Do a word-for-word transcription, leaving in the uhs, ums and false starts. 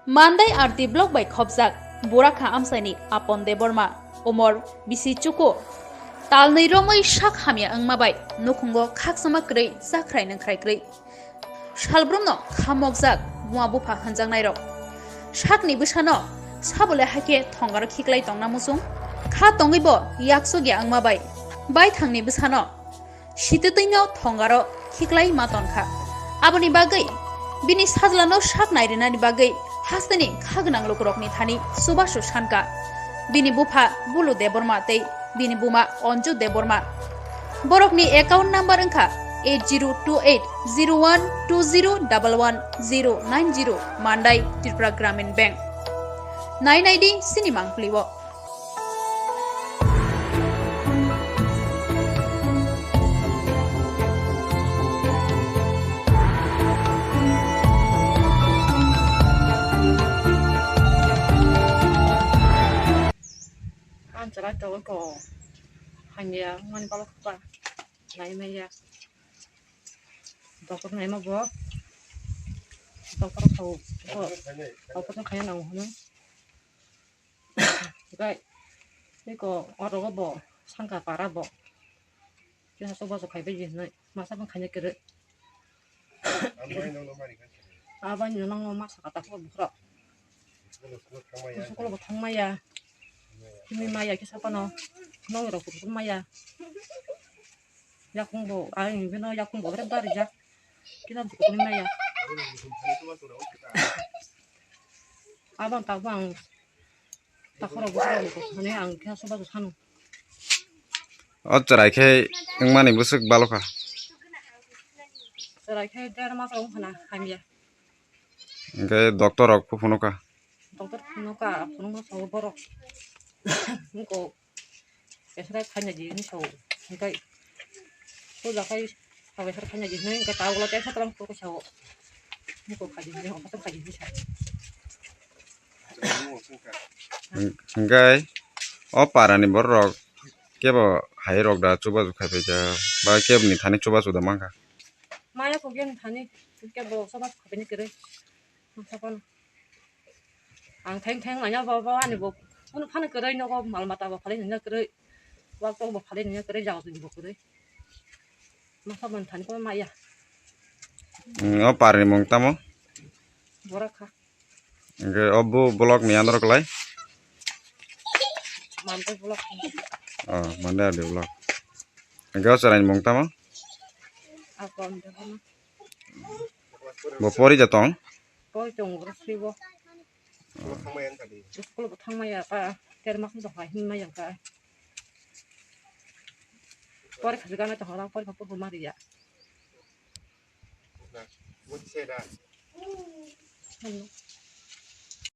Mandai R D block bai khopjak Burakha amchaini Apon Debbarma, umor bisi chuku, talnwi romwi sak hamya wngma bai nukhungo khakchangma kwrwi, chakhrai nungkhrai kwrwi. Salbrumno kha mokjak buma bupha hwnjaknairok. Sakni bwsano sabole hai khe thongaro khiklai tongna muchung. Kha tongwi bo yaksugya wngma bai baithangni bwsano sitwtwino thongaro khiklai ma tonkha. Aboni bagwi bini sajlano sak nairinani bagwi hasteni kha gwnang lukurokni thani chubachu sankha bini bupha Bulu Debbarma tei bini buma Anju Debbarma. Borokni account number wngkha eight zero two eight zero one two zero double one zero nine zero, Mandai, Tripura Gramin Bank. Nai nai di sini mangpili o. Ang chwrai tongo ko, hamya wngmani balok kha, nai manya. Doctor naima bo, doctor kho, doctor khaina nango hwnwi. Gai, tei ko oro bo sangka para bo. Kisa chubachu khaibai di hwnwi, masa bang khaina kwrwi. Aboni nangno masa kata kho bukhro. School bo thangmaya. Himwi maya kisa phano. Nongrok kuphur maya. Yakung bo, ang bino yakung bo bere barijak. Kisa kuphur maya. Abang tabang. Takhorok bwsarok hwnwi ang khe soba sano. O chwrai khe wngmani bwswk balokha. Chwrai khe der mas rok wngkha na hamya. Hwnkhe doctor rok phu phunukha. Doctor phunukha, phunukma sao borok. Nukho. Kesra khaina di hinwi sao. Hinkhe puja khai sao kesra khaina di hinwi hinkhe ta ulo tei satram kok sao. Nukho khaidi hinwi hokha tong khaidi hinwi sao. Hinkhe o parani borok kebo hai rok da chubachu khai phaikha ba kebo ni thani chubachu da mankha. Maya kok yani thani kebo soba khabaini kwrwi. Masa phano. Ang theng theng nanya bo, bo ani bo. Phano phano kwrwi nogo mal mata bo phalwi nanya kwrwi. Wak tok bo phalwi nanya kwrwi, jaga twi bo kwrwi. Masa man thani ko maya. Mm, o parni mung tamo? Bora kha. Hwnkhe o bo block ni andro klai? Mandai block. Oh, Mandai R D block. Hwnkhe o chwraini mung tamo? Ako ang dehana. Bo pori ja tong? Pori tong bro swi bo. School bo thangmaya ta. Ter mas tong hai hinmaya ka. Pori kha gana tong ha, pori kha pori ma riya.